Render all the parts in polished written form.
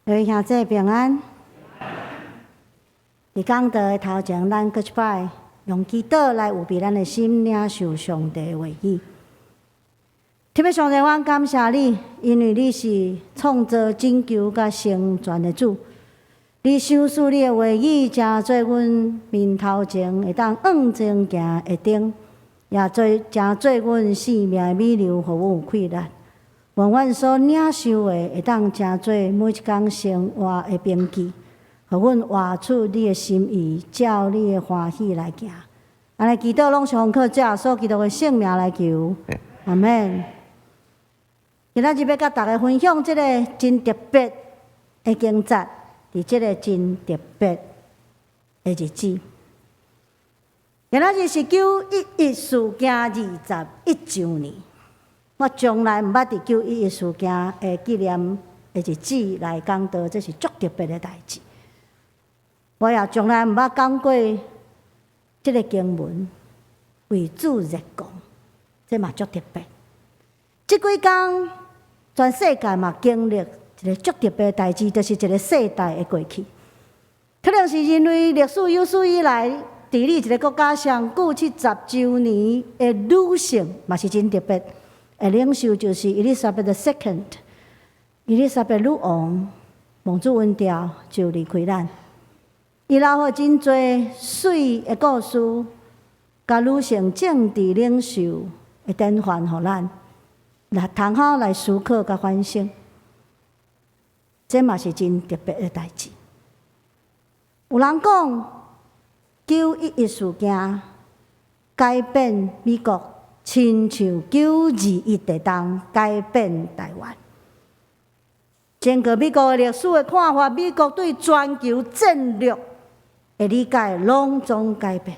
各位兄弟平安。佇講道的頭前，咱閣一擺用祈禱來預備咱的心，領受上帝的話語。天父上帝，阮感謝你，因為你是創造、拯救佮成全的主。你賞賜你的話語，成做阮面頭前會當向前行的燈，也做成做阮生命的米糧，予阮有氣力。願阮所領受的，會當成做每一工生活的憑據，予阮活出你的心意，照你的歡喜來行。按呢祈禱攏是奉靠主耶穌基督的聖名來求，阿們。今仔日欲佮大家分享這个真特別的經節，佇這个真特別的日子。今仔日是九一一事件21周年。我從來毋捌佇九一一事件的紀念的日子來講道，這是足特別的代誌。我也從來毋捌講過這个經文，為主熱講，這嘛足特別。這幾工全世界嘛經歷一个足特別的代誌，就是一个世代的過去。可能是人類歷史有史以來治理一个國家上久70周年的女性，嘛是真特別。的領袖就是 Elizabeth the Second，伊麗莎白女王，蒙主恩召就離開咱。伊留予真濟媠的故事，佮女性政治領袖的典範，予咱來通好來思考佮反省。這嘛是真特別的代誌。有人講九一一事件改變美國，親像9·21地動改變台灣。整個美國的歷史的看法，美國對全球戰略的理解，攏總改變。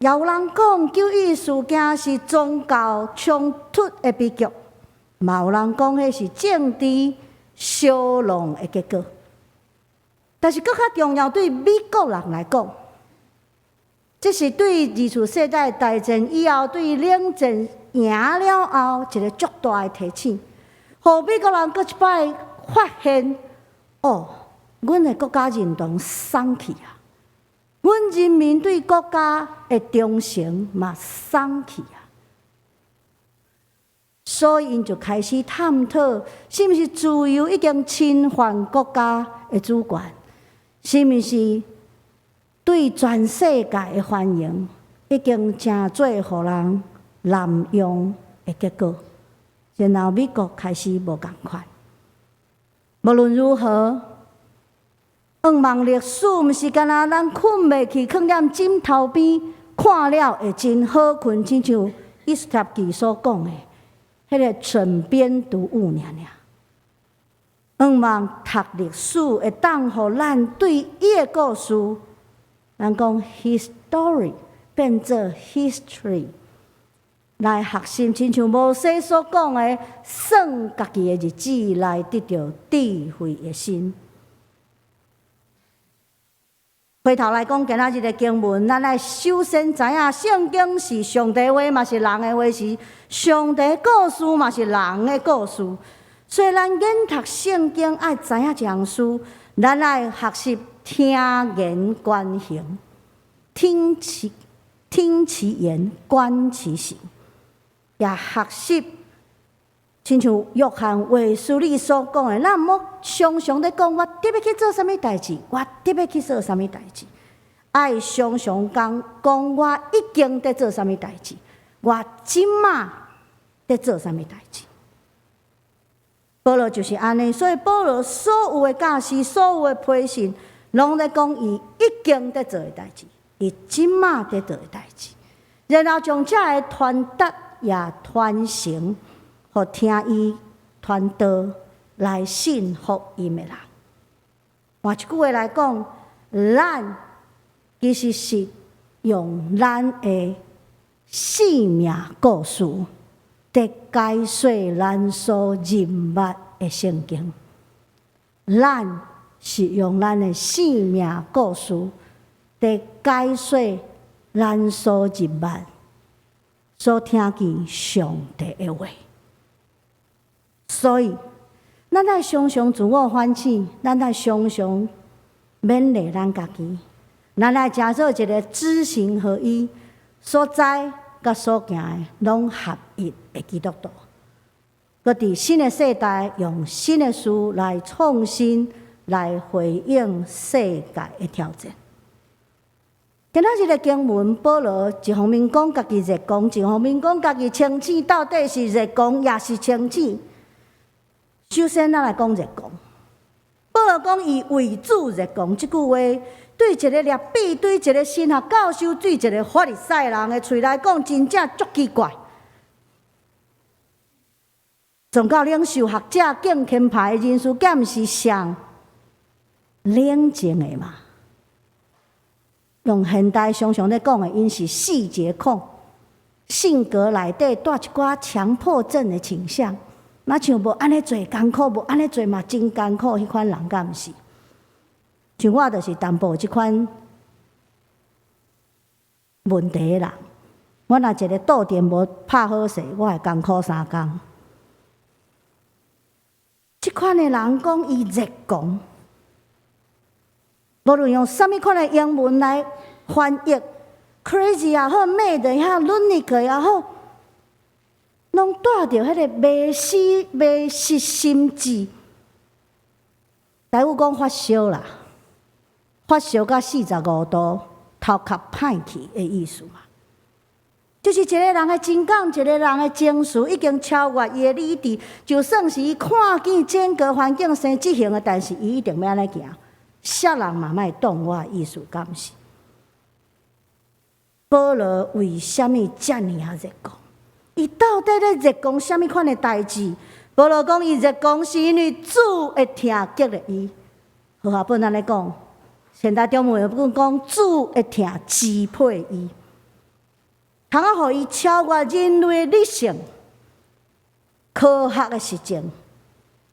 也有人講九一一事件是宗教衝突的悲劇，嘛有人講彼是政治相弄的結果。但是閣較重要，對美國人來講，這是對二次世界大戰以後，對冷戰贏了後一个足大的提醒，予美國人閣一擺發現，哦，阮的國家認同鬆去啊，阮人民對國家的忠誠嘛鬆去啊，所以𪜶就開始探討，是毋是自由已經侵犯國家的主權，是毋是對全世界的歡迎，已經成做予人濫用的結果，然後美國開始無仝款。無論如何，向望歷史毋是干焦咱睏袂去，囥踮枕頭邊看了會真好睏，親像以斯帖記所講的，彼个枕邊讀物爾爾。向望讀歷史會當予咱對伊的故事，咱講 his story 變做 history 來學習，親像摩西所講的，算家己的日子來得著智慧的心。回頭來講，今仔日的經文，咱愛首先知影聖經是上帝話，嘛是人的話，是上帝故事，嘛是人的故事。所以咱研讀聖經愛知影一項事，咱愛學習聽言觀行，聽其言，觀其行，也學習親像約翰衛斯理所講的，咱毋好常常咧講，我得欲去做啥物代誌，我得欲去做啥物代誌，愛常常講講我已經佇做啥物代誌，我這馬佇做啥物代誌。保羅就是按呢，所以保羅所有的教示、所有的批信，攏咧講伊已經佇做的代誌，伊這馬佇做的代誌，然後將這个傳達也傳承，予聽伊傳道來信福音的人。換一句話來講，咱其實是用咱的生命故事，佇解說咱所認捌的聖經。咱是用咱的生命故事，佇解說咱所認捌、所聽見上帝的話。所以，咱愛常常自我反省，咱愛常常勉勵咱家己，咱愛成做一個知行合一，所知佮所行的攏合一的基督徒。閣佇新的世代，用新的事來創新，來回應世界的挑戰。今仔日的經文，保羅一方面講家己熱狂，一方面講家己清醒，到底是熱狂抑是清醒？首先，咱來講熱狂。保羅講伊為主熱狂，這句話對一個律法，對一個神學教授，對一個法利賽人的喙來講，真正足奇怪。宗教領袖、學者、敬虔派的人士，敢毋是上冷靜的嘛？用現代常常咧講的，𪜶是細節控，性格內底帶一寡強迫症的傾向。若像無按呢做艱苦，無按呢做嘛真艱苦，彼款人敢毋是？像我就是淡薄這款問題的人。我若一個桌墊無拍好勢，我會艱苦3工。這款的人講伊熱狂，無論用啥物款的英文來翻譯，crazy 也好，mad 也好，lunatic 也好，攏帶著彼個迷失、迷失心智。台語講發燒啦，發燒到45度，頭殼歹去的意思嘛。就是一個人的情感，一個人的情緒已經超越伊的理智，就算是伊看見整個環境生這形的，但是伊一定欲按呢行。啥人嘛莫擋我的意思，敢毋是？保羅為啥物遮爾仔熱狂？伊到底咧熱狂啥物款的代誌？保羅講，伊熱狂是因為主的疼激勵伊。和合本按呢講，現代中文本講主的疼支配伊，通啊，予伊超越人類理性、科學的實證，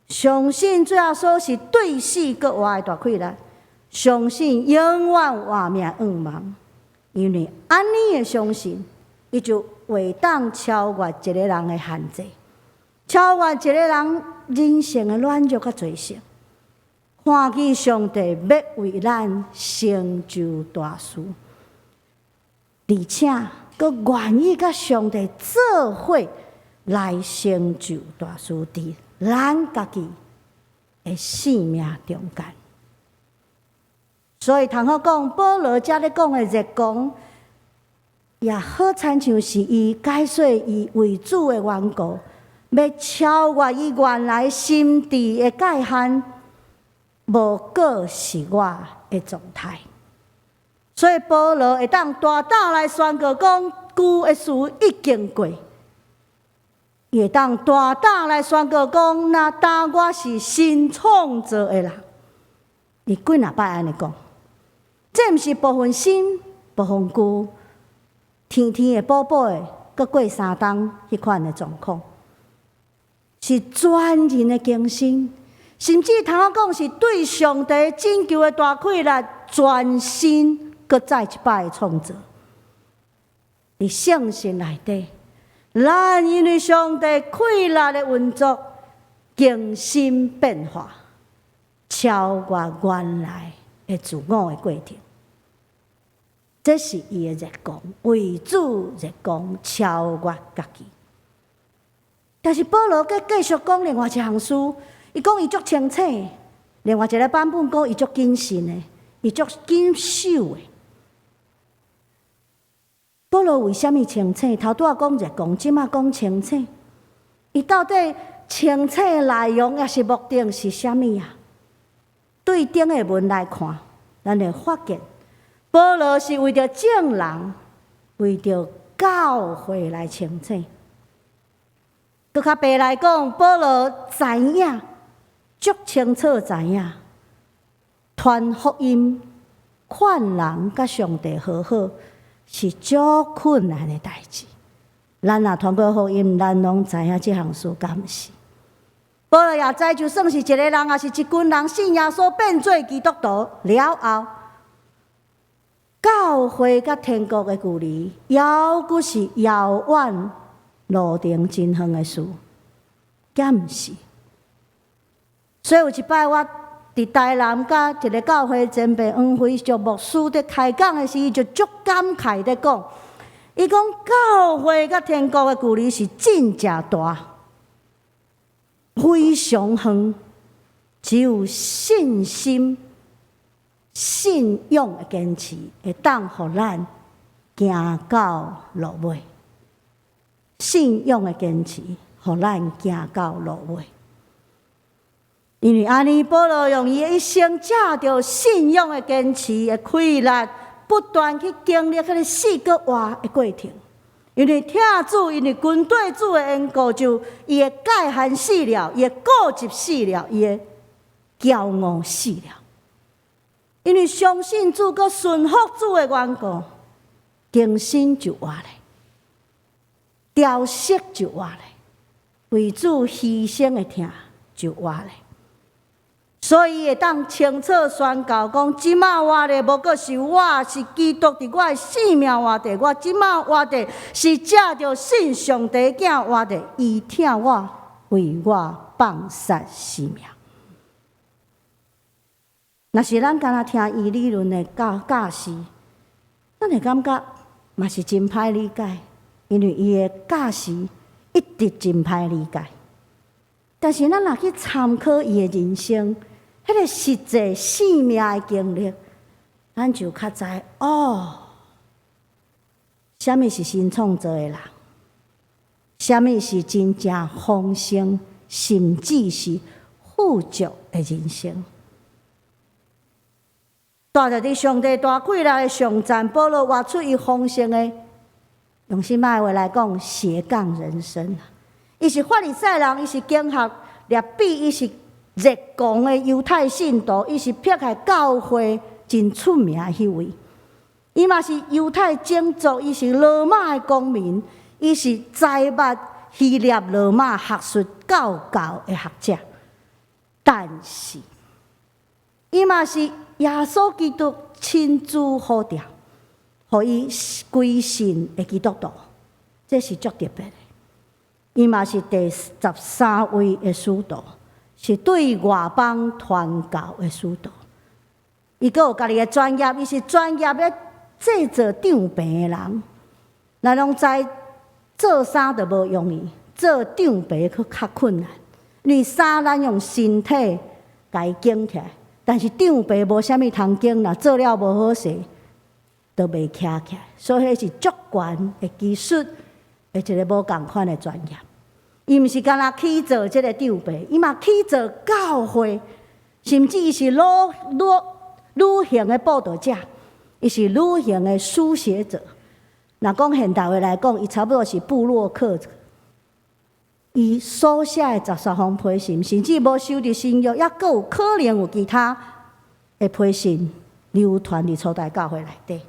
相信主耶穌是對死閣活的大氣力，相信永遠活命向望。因為按呢的相信，伊就會當超越一個人的限制，超越一個人人性的軟弱佮罪性，看見上帝欲為咱成就大事，而且閣願意佮上帝做伙來成就大事，佇咱家己的生命中間。所以通好講，保羅遮咧講的熱狂，也好親像是伊解說伊為主的緣故，欲超越伊原來心智的界限，無閣是我的狀態。所以保羅會當大膽來宣告講，舊的事已經過。伊會當大膽來宣告講，若當我是新創造的人。伊幾若擺按呢講，這毋是部分新，部分舊，天天會補補的，閣過3冬彼款的狀況，是全人的更新，甚至通好講是對上帝拯救的大氣力全新，閣再一擺的創造。佇聖神內底，咱因為上帝氣力的運作，更新變化，超越原來的自我的過程。這是伊的熱狂，為主熱狂，超越家己。但是保羅閣繼續講另外一項事，伊講伊足清醒，另外一個版本講伊足謹慎的，伊足謹守的。保羅為啥物清醒？頭拄仔講熱狂，這馬講清醒。伊到底清醒的內容抑是目的是啥物啊？對頂的文來看，咱會發現保羅是為著眾人，為著教會來清醒。閣較白來講，保羅知影，足清楚知影，傳福音、勸人佮上帝和好，是足困難的代誌。咱若傳過福音，咱攏知影這項事敢毋是？保羅也知，就算是一個人，抑是一群人信耶穌變做基督徒了後，教會佮天國的距離，猶閣是遙遠路程真遠的事，敢毋是？所以有一擺我佇台南佮一个教會前輩黃輝淑牧師佇開講的時，伊就足感慨佇講，伊講教會佮天國的距離是真正大，非常遠，只有信心、信仰的堅持，會當予咱行到落尾。信仰的堅持，予咱行到落尾。因為按呢，保羅用伊的一生，藉著信仰的堅持的氣力，不斷去經歷彼个死閣活的過程。因為疼主，因為跟綴主的緣故，就伊的界限死了，伊的固執死了，伊的驕傲死了。因為相信主，閣順服主的緣故，更新就活咧，雕飾就活咧，為主犧牲的疼就活咧。所以會當清楚宣告講：這馬活的無閣是我，是基督佇我的生命活著。我這馬活著是藉著信上帝囝活著，伊疼我，為我放殺生命。若是咱干焦聽伊理論的教教示，咱會感覺嘛是真歹理解，因為伊的教示一直真歹理解。但是咱若去參考伊的人生，彼个實際生命的經歷，咱就較知哦，啥物是新創造的人，啥物是真正豐盛，甚至是富足的人生。帶著佇上帝大氣力的頌讚，保羅活出伊豐盛的，用現代話來講，斜槓人生。伊是法利賽人，伊是經學拉比，伊是熱狂的猶太信徒，伊是迫害教會真出名的彼位。伊嘛是猶太種族，伊是羅馬的公民，伊是知捌希臘羅馬學術教教的學者。但是，伊嘛是耶穌基督親自呼召，予伊歸信的基督徒，這是足特別的。伊嘛是第13位的使徒，是對外邦傳教的使徒。伊閣有家己的專業，伊是專業咧製作帳篷的人。咱攏知做衫就無容易，做帳篷閣較困難。因為衫咱用身體共伊捲起來，但是帳篷無啥物通捲，若做了無好勢，就袂徛起來。所以彼是足懸的技術的一个無仝款的專業。伊毋是干焦起做這个帳篷，伊嘛起做教會，甚至伊是旅行的佈道者，伊是旅行的書寫者。若講現代話來講，伊差不多是部落客。伊所寫的13封批信，甚至無收佇新約，抑閣有可能有其他的批信流傳佇初代教會內底。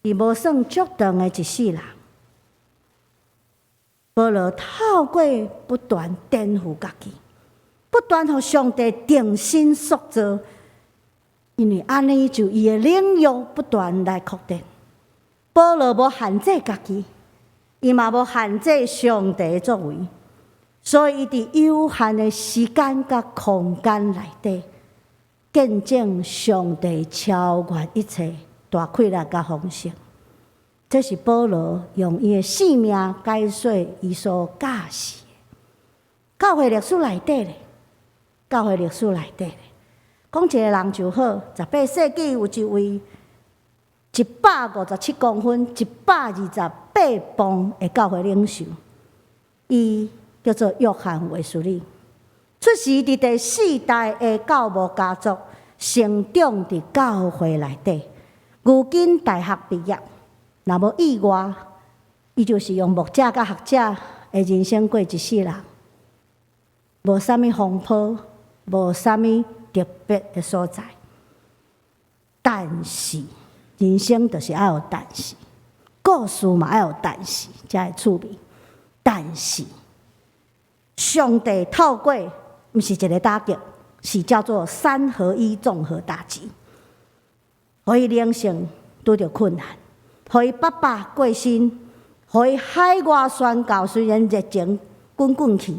伊無算足長的一世人，保羅透過不斷顛覆家己，不斷予上帝重新塑造，因為按呢就伊的領域不斷來擴展。保羅無限制家己，伊嘛無限制上帝的作為，所以伊佇有限的時間佮空間內底，見證上帝超越一切大氣力佮豐盛。這是保羅用伊的生命解說伊所教示的。教會歷史內底咧，教會歷史內底咧，講一個人就好。18世紀有一位157公分、128磅的教會領袖，伊叫做約翰衛斯理，出世佇第四代的教牧家族，成長佇教會內底，牛津大學畢業。若無意外，伊就是用牧者佮學者的人生過一世人，無啥物風波，無啥物特別的所在。但是人生就是愛有但是，故事嘛愛有但是，才會趣味。但是上帝透過毋是一个打擊，是叫做三合一綜合打擊，予伊靈性拄著困難，予伊爸爸過身，予伊海外宣教，雖然熱情滾滾去，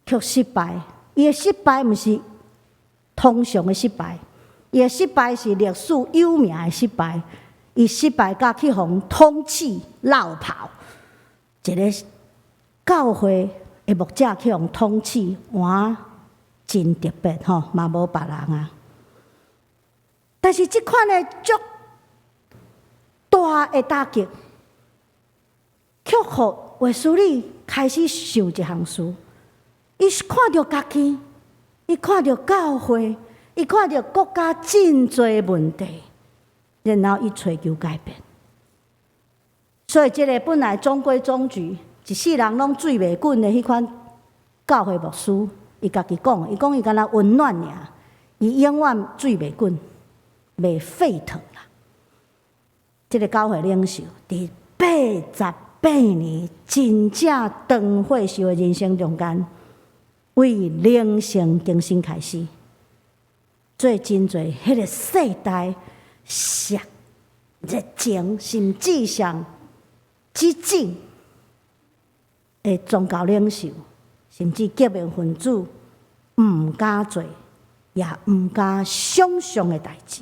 卻失敗。伊的失敗毋是通常的失敗，伊的失敗是歷史有名的失敗。伊失敗甲去予通緝落跑，一个教會的牧者去予通緝，哇，真特別吼，嘛無別人啊。但是這款的足大的打擊，卻予衛斯理開始想一項事。伊是看著家己，伊看著教會，伊看著國家真濟問題，然後伊尋求改變。所以，這个本來中規中矩，一世人攏水袂滾的彼款教會牧師，伊家己講，伊講伊敢若溫暖爾，伊永遠水袂滾，袂沸騰啦。這个教會領袖佇88年真正長歲數的人生中間，為靈性更新開始，做真濟彼个世代熱情，甚至上激進的宗教領袖，甚至革命分子，毋敢做，也毋敢想象的代誌。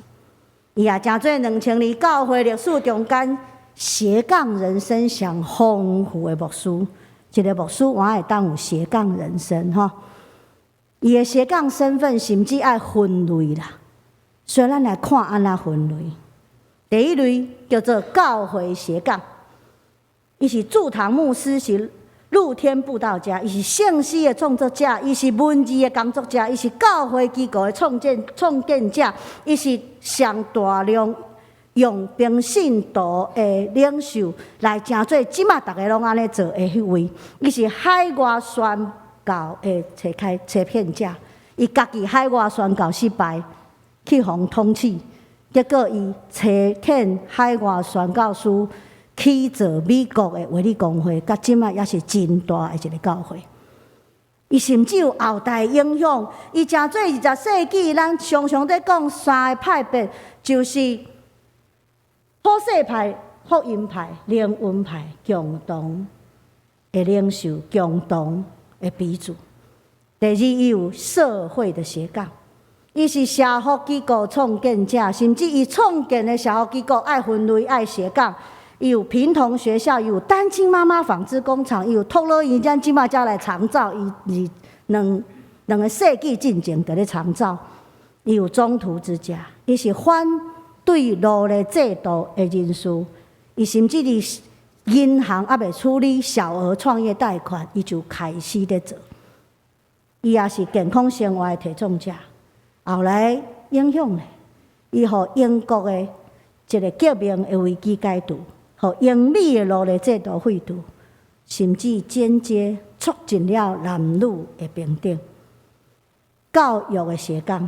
伊也成做2000年教會歷史中間斜槓人生上豐富的牧師。一个牧師還會當有斜槓人生吼？伊的斜槓身份甚至愛分類啦，所以咱來看按怎分類。第一類叫做教會斜槓，伊是駐堂牧師，是露天布道家，伊是聖詩的創作者，伊是文字的工作者，伊是教會機構的創建者，伊是上大量用平信徒的領袖來成做，這馬逐个攏按呢做的彼位，伊是海外宣教的開啓者，伊家己海外宣教失敗，去予通緝，結果伊差遣海外宣教師去做美國的衛理公會，佮這馬也是真大的一个教會。伊甚至有後代影響，伊成做20世紀，咱常常咧講三个派別，就是普世派、福音派、靈恩派共同的領袖，共同的鼻祖。第二，伊有社會的斜槓，伊是社福機構創建者，甚至伊創建的社福機構愛分類愛斜槓。伊有貧童學校，有單親媽媽紡織工廠，有托老院，咱這馬才來長照，伊二兩兩个世紀進前佇咧長照。伊有中途之家，伊是反對奴隸制度的人士，伊甚至佇銀行猶未處理小額創業貸款，伊就開始咧做。伊也是健康生活的提倡者。後來影響咧，伊予英國的一个革命的危機解除，予英美的奴隸制度廢除，甚至間接促進了男女的平等。教育的斜槓，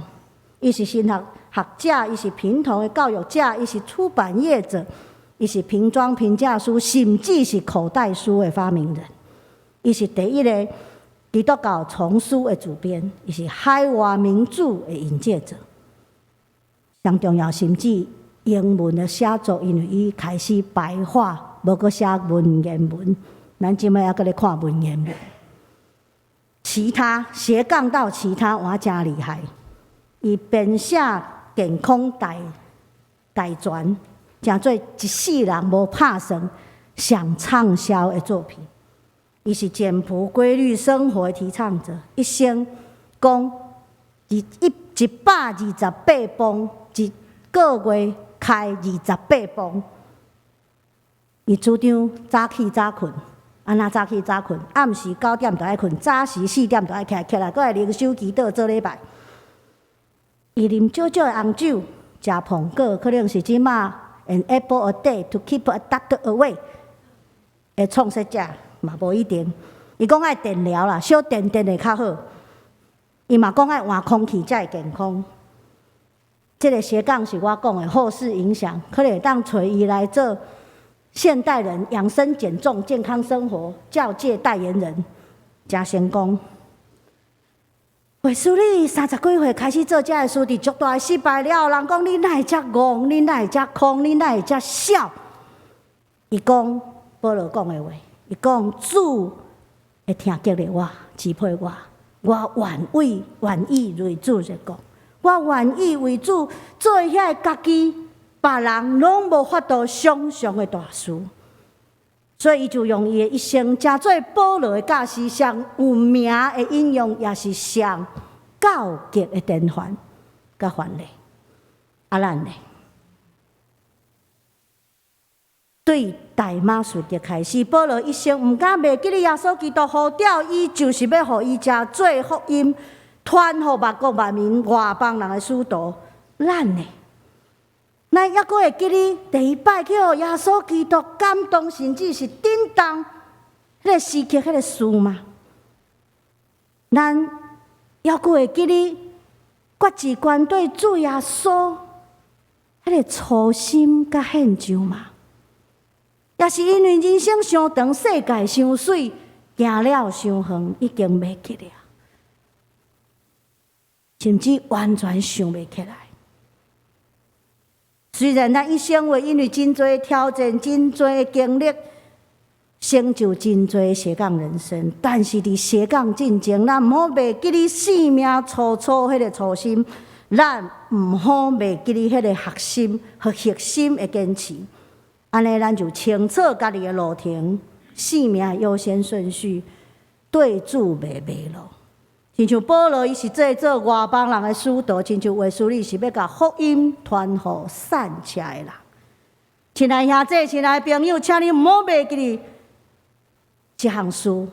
伊是神學學者，伊是貧童的教育者，伊是出版業者，伊是平裝平價書，甚至是口袋書的發明人。伊是第一个基督教叢書的主編，伊是海外名著的引介者。上重要，甚至英文的寫作，因為伊開始白話，無閣寫文言文。咱這擺猶閣咧看文言文。其他斜槓到其他，哇，真厲害！伊編寫健康大全，成做一世人無拍算上暢銷的作品。伊是簡樸規律生活的提倡者，一生講128磅，一个月開28磅。伊主張早起早睏，按怎早起早睏？暗時9點就愛睏，早時4點就愛起來，起來閣愛靈修祈禱做禮拜。伊啉少少的紅酒，食蘋果，可能是這馬 an apple a day to keep a doctor away 的創設者嘛無一定。伊講愛電療啦，小電電會較好。伊嘛講愛換空氣才會健康。這个斜槓是我講的後世影響，可能會當揣伊來做現代人養生減重、健康生活教界代言人，誠成功。衛斯理30幾歲開始做這个事，佇足大的失敗了，人講你哪會遮戇？你哪會遮空？你哪會遮痟？伊講保羅講的話，伊講主會疼激勵我，支配我，我願意為主熱國，我願意為主做遐个家己，別人攏無法度想像的大事。所以，伊就用伊的一生，成做保羅的教師，上有名的引用，也是上高級的典範佮範例。啊，咱呢？對大馬士革開始，保羅一生毋敢袂記得耶穌基督呼召伊，就是欲予伊成做福音，傳予萬國萬民外邦人的使徒。咱呢？咱猶閣會記得第一擺去予耶穌基督感動，甚至是震動彼個時刻、彼個事嗎？咱猶閣會記得決志關對主耶穌彼個初心佮獻上嗎？抑是因為人生傷長，世界傷媠，行了傷遠，已經袂記得，甚至完全想袂起來。雖然咱一生會因為真濟挑戰、真濟經歷，成就真濟斜槓人生，但是佇斜槓進前，咱毋好袂記得生命初初彼個初心，咱毋好袂記得彼個核心和核心的堅持。按呢，咱就清楚家己的路程、生命優先順序，對主袂迷路。親像保羅，伊是做外邦人的使徒，親像衛斯理是欲共福音傳予散赤的人。親愛兄弟，親愛朋友，請你毋好袂記得這項事，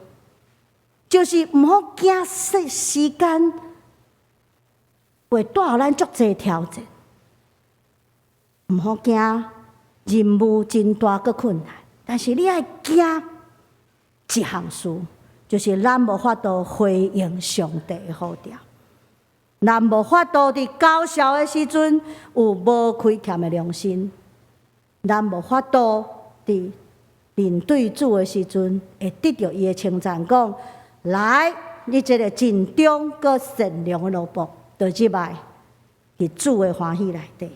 就是毋好驚時間會帶予咱足濟挑戰，毋好驚任務真大閣困難，但是你愛驚一項事，就是咱無法度回應上帝的呼召，咱無法度佇高潮的時陣有無虧欠的良心，咱無法度佇面對主的時陣會得著伊的稱讚，講來，你這个盡忠閣善良的奴僕，就入來佇主的歡喜內底。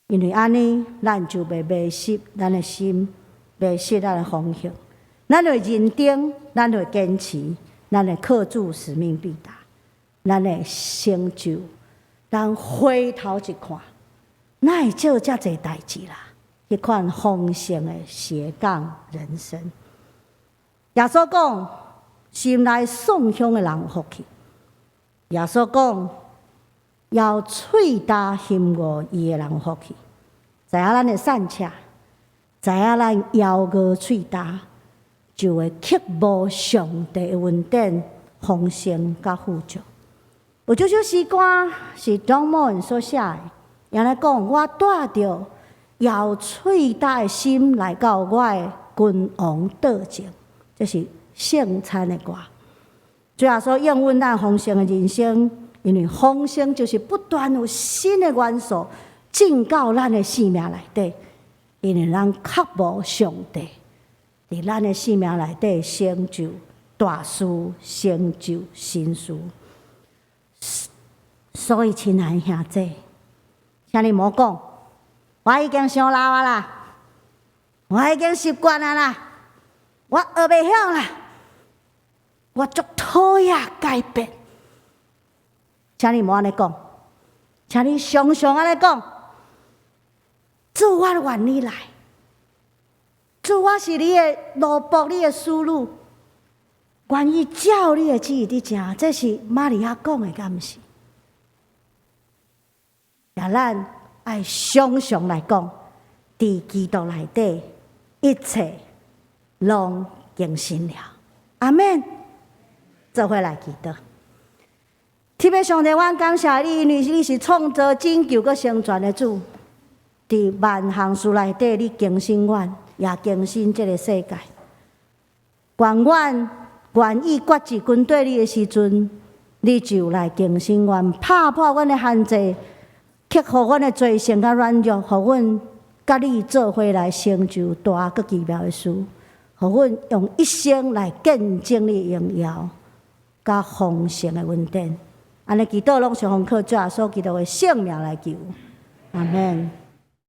因為按呢，咱就袂迷失咱的心，迷失咱的方向。咱會認定，咱會堅持，咱會靠主使命必達，咱會成就。咱回頭一看，哪會做遮濟代誌啦？彼款豐盛的斜槓人生。耶穌講，心內喪鄉的人有福氣。耶穌講，搖喙焦嫌惡伊的人有福氣。知影咱的散赤，知影咱枵餓喙焦，就會渴慕上帝的恩典、豐盛佮富足。有這首詩歌是張牧人所寫的，伊按呢講：我帶著搖喙焦的心來到我的君王桌前，這是聖餐的歌。主耶穌應允咱豐盛的人生，因為豐盛就是不斷有新的元素進到咱的生命內底，因為咱渴慕上帝佇咱的生命內底成就大事，成就新事。所以，親愛的兄弟，請你莫講，我已經傷老啊啦，我已經習慣啊啦，我學袂曉啦，我足討厭改變。請你莫按呢講，請你常常按呢講，主，我願意來，主，我是你的奴僕，你的使女，願意照你的旨意佇行，這是瑪利亞講的，敢毋是？也咱愛常常來講，佇基督內底，一切攏更新了。阿們，做伙來祈禱。天父上帝，阮感謝你，因為你是創造、拯救、閣成全的主。佇萬項事內底，你更新阮，也更新這个世界。願阮願意決志跟綴你的時陣，你就來更新阮，拍破阮的限制，克服阮的罪性佮軟弱，予阮佮你做伙來成就大閣奇妙的事，予阮用一生來見證你的榮耀，佮豐盛的恩典。按呢祈禱攏是奉靠主耶穌基督的聖名來求，阿們。